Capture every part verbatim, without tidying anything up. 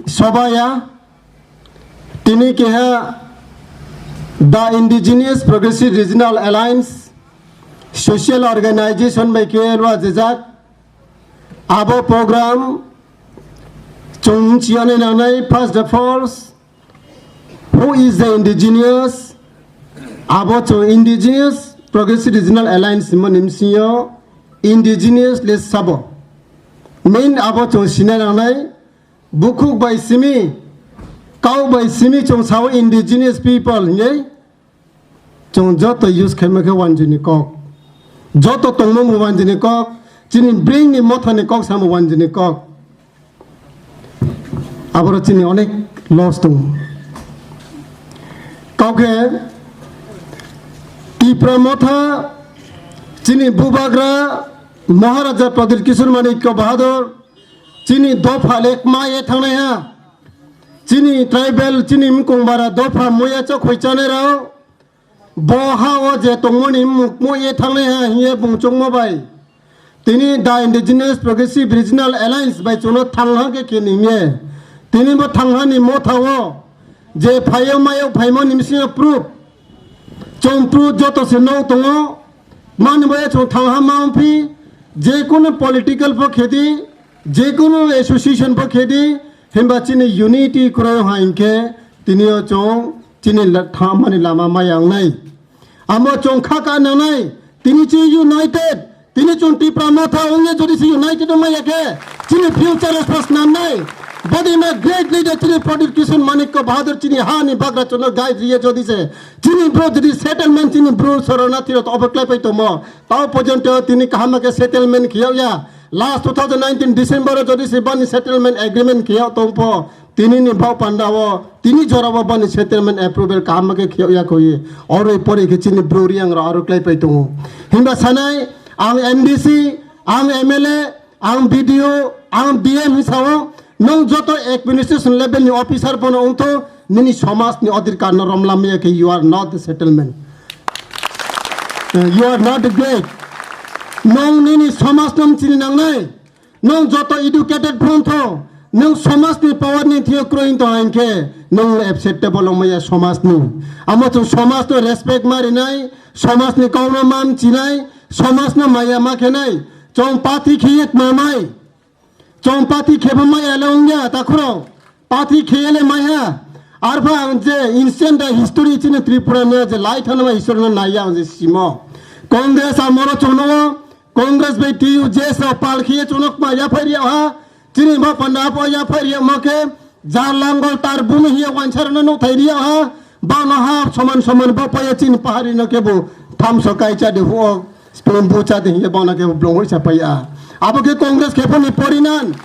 sobaya, tini keha The Indigenous Progressive Regional Alliance Social Organization bai khe rwjajak. Abo program chwng chiyani nangnai, first of all, who is the indigenous? Abo chwng Indigenous Progressive Regional Alliance hwnmani bsingyo indigenous le sabo. Main abo chwng sina nangnai, bukhuk bai simi, kau bai simi chwng sao indigenous people hinwi. Chwng joto use khaima khe wanjwini kok, joto tongma bo wanjwini kok, chini brain ni mothani kok samo wanjwini kok. Aboro chini onek loss tongo. Kaukhe Tipra Motha, chini Bubagra Maharaja Pradyut Kishore Manikya Bahadur, chini dopha lekma ye thangnai ha, chini tribal, chini mkong bara dopha muya chok hoi chanai rao, bo ha o je tongmani mukmo ye thangnai ha hiye bung chongma bai. Tini the Indigenous Progressive Regional Alliance bai chwngno thangha khe khe ningye. Tini bo thanghani motha o je phaio maio phaimani bsingyo proof. Chwng proof joto se nok tongo. Mani bo chwng thangha ma wngphi, je kono political pho khedi, je kono association pho khedi, himba chini unity kwrwi ha hinkhe tini o chwng chini la-, thamani lama maya wngnai. Amo chwng kha ka nangnai, tini chwng united, tini chwng Tipra Motha wngya jodi se united wngmaya khe, chini future response nangnai. Body ma great leader chini Pradyut Kishore Manikya Bahadur chini ha ni bagra chwngno guide riya jodi se, chini bro jodi settlement chini bro Sharanarthi rok obo klai pai tongmo, tao porjonto tini kaham khe settlement khiyok ya. Last two thousand nineteen December o jodi se bani settlement agreement khiyok tongpo, tini ni bau panda o, tini jora o bani settlement approval kaham khe khiyok ya kho ye. Oro pore khe chini bro riyang rok aro klai pai tongo. Himba sanai, ang M D C, ang M L A, ang B D O, ang D M hi sao, nwng joto administration level ni officer bono wngtho, nini somaj ni odhikar no romlamya khe you are not the settlement. Uh, you are not the great. Nwng nini somaj no chini nangnai. Nwng joto educated phone tho, nwng somaj ni power ni thio kroi to hinkhe, nwng acceptable wngmaya somaj ni. Amo chwng somaj no respect ma rinai, somaj ni kauna ma mchinai, somaj no maya ma khenai, chwng party khiye tma mai. Chwng party khebo maya le wngya, takhurok. Party kheyele maya. Arpha ang je instant da history chini Tripura no je lai thano history no naiya ang je simo. Congress amoro chwngno Congress bai T U J S rok pal khiye chwngno kma yaphai riya ha. Chini ma panda apo yaphai riya ma khe jar langol tar bumi hiya wansar no nuthai riya ha. Bano ha soman soman bo paya chini pahari no kebo thamso kai cha de huo. Spring bucha de hiya bana ke blong hoi sapaya. Abo ke Congress ke phone porinan.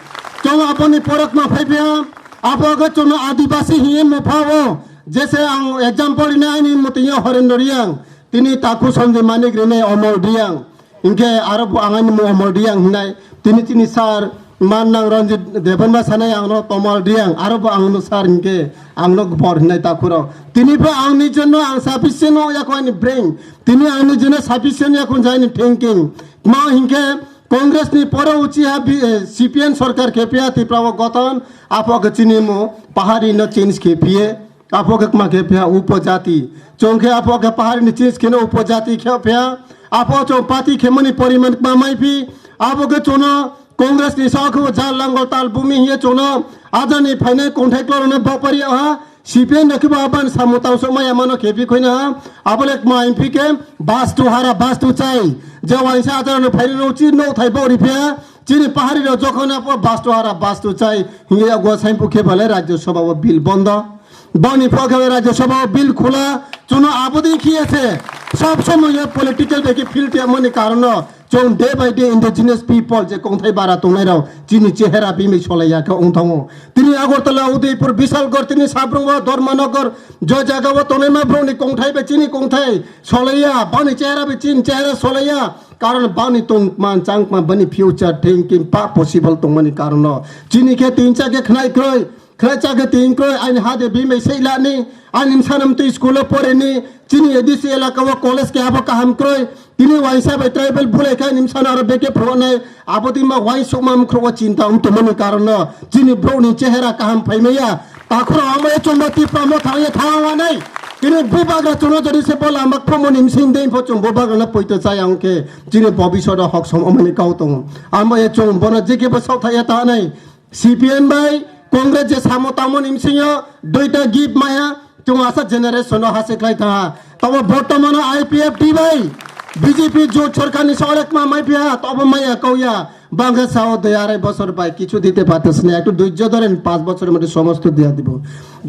Chong abo ni porak ma phai pia. Abo ke chono Adibasi hiye mo phao. Jese ang example ina ani muti yo Horendor Riang. Tini taku Sanjay Manik rine Omol Riang. Inke aro bo ang ani mo Omol Riang hinai. Tini tini sir man nang Ranjit Devan ba sanai ang no Tomal Riang. Aro bo ang no sir inke ang no bor hinai takuro. Tini pha ang ni jonno ang sufficient o yako ani brain. Tini ang ni jonno sufficient yako jai ni thinking. Ma hinke Congress ni poro uchi ha bi, eh, C P M sorkar khepia Tripura o goton, apo ke chini mo pahari no change khepie, apo ke ma khepia upojati. Chongkhe apo ke pahari ni change kheno upojati khepia, apo chong party khemani poriman ma maipi, apo ke chono Congress ni sa khe jal langol tal bumi hiye chono, ajani phainai konthai klorone bapari ha, C P M no khe bo aban samung tang sok maya mano khe bi khoina ha. Abo le kma M P khe bus to hara bus to chai. Je waisa ajar no phairi no chi no thai bo ri phe. Chini pahari ro jokhon apo bus to hara bus to chai. Hinge ya gwa sain pu khe bale Rajya Sabha o bill bondo. Boni pho khe Rajya Sabha o bill khula. Chuno abo di khi ase. Sob somoy political beki field ya mani karon no. Chwng day by day indigenous people je kongthai bara tongnai rok chini chehera bimwi solaiya khe wng thango. Tini Agartala, Udaipur, Bisalgarh, tini Sabrungo, Dharmanagar, je jaga o tongnai ma borok ni kongthai bai chini kongthai solaiya, bani chehera bai chini chehera solaiya. Karon bani tongma changma bani future thinking pa possible tongmani karon no. Chini khe tinsa khe khnai kroi. Khlai chakhe twi wngkhe aini ha de bini bai sei lani, aini bwsano twi school o porini, chini A D C elaka o college keha bo kaham kwrwi, tini waisa bai tribal bulai khe aini bwsano aro beke phunuknai, abo twi ma waisukma mwkhro o chinta wng tongmani karon no, chini borok ni chehera kaham phaimaya, takhoro amo e chwngno Tipra Motha ye thang anai, tini bubagra chwngno jodi se bo lama phomoni bsing dei pho chwng bubagra no poito chaya wngkhe, chini bobisot o hoksom omani kau tongo, amo e chwng bono jekebo sok thaya ta anai. C P M bai Congress je samo tamo ni bsing yo duita gift maya, chwng asa generation no hase khlai tha. Tabo bortomano I P F T bai B J P jot sorkar ni sa olek ma mai pia, tabo maya kauya. Bangsa sao dui arai bosor bai kichu dite patas ne, ektu dhoijjo dhoren, panch bochor moddhe somosto diya dibo.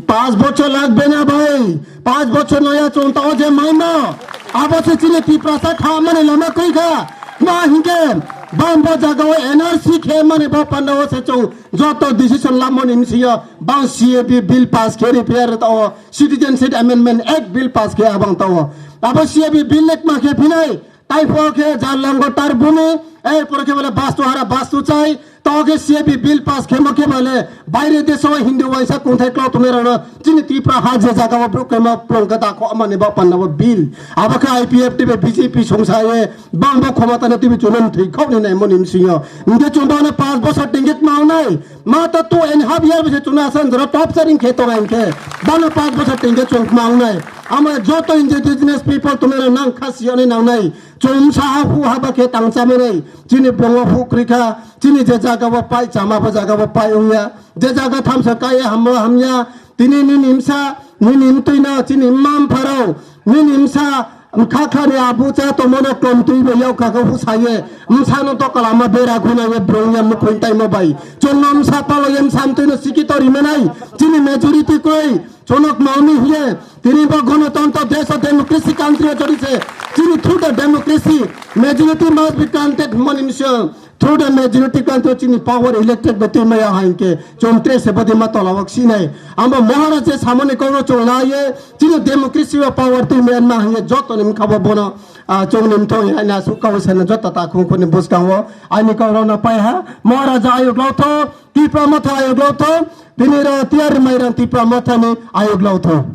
Panch bochor lagbe na bhai, panch bochor noya chwng tao je maima. Abo se chini Tiprasa tha mani lama koi kha. Ma hinke bambo jaga o N R C khe mani bo panda o se chwng joto decision lamani bsing yo bang C A B bill pass khe repair tao, Citizenship Amendment Act bill pass khe abang tao. Abo C A B bill nek ma khe phinai, tai pho khe jar lango tar bumi, ei pore khe bole bastu hara bastu chai, tao khe C A B bill pass khe mo khe bole baire deso Hindu waisa kungthai klau tongnai rano chini Tripura ha je jaga o bruk khe ma plong khe da kho mani bo panda bo bill. Abo khe I P F T bai B J P songsa ye bang bo khomata no twi chunam thwi khok ni nai moni bsing yo. Hingke chwng bano panch bosor tingkhe tma wngnai. Ma ta two and half year bise chwngno asan jora top sharing khe tonga hinkhe. Bano panch bosor tingkhe chwng tma wngnai. Amo joto indigenous people tongnai nang kha siyani nangnai. Chwng sa ha hu ha ba khe tang cha manai. Chini bwrwngo hu kwrwi kha. Chini je jaga bo pai chama bo jaga bo pai wngya. Je jaga thamsa kaiya hamma hamya. Tini nini msa, nini mtwino, chini mma mpharao, nini msa, mkha khani abu cha tongmano klomtwi bo yau kha khe husaye, msano to kalama bera khuna ye brong ya mukhung taimo bai. Chwngno msa palo ye msa mtwino sikhi tori manai, chini majority koi, chwngno kmauni hiye, tini bo gonotontro desh o democracy country o chori se, chini through the democracy, majority must be granted moni msio. Through the majority control chini power elected bai twi maya hai hinkhe chwng tre se bodi ma tola o sinai. Amo Maharaja samani kok no chwng la ye chini democracy o power twi maya ma hai joto ni mkha bo bono, ah, chwng ni mthong hai na su kau sana joto ta khung khuni bwskango ani kok rok no pai ha. Maharaja ayuk lotho, Tipra Motha ayuk lotho, tini ro tiyar mai ran Tipra Motha ni ayuk lotho.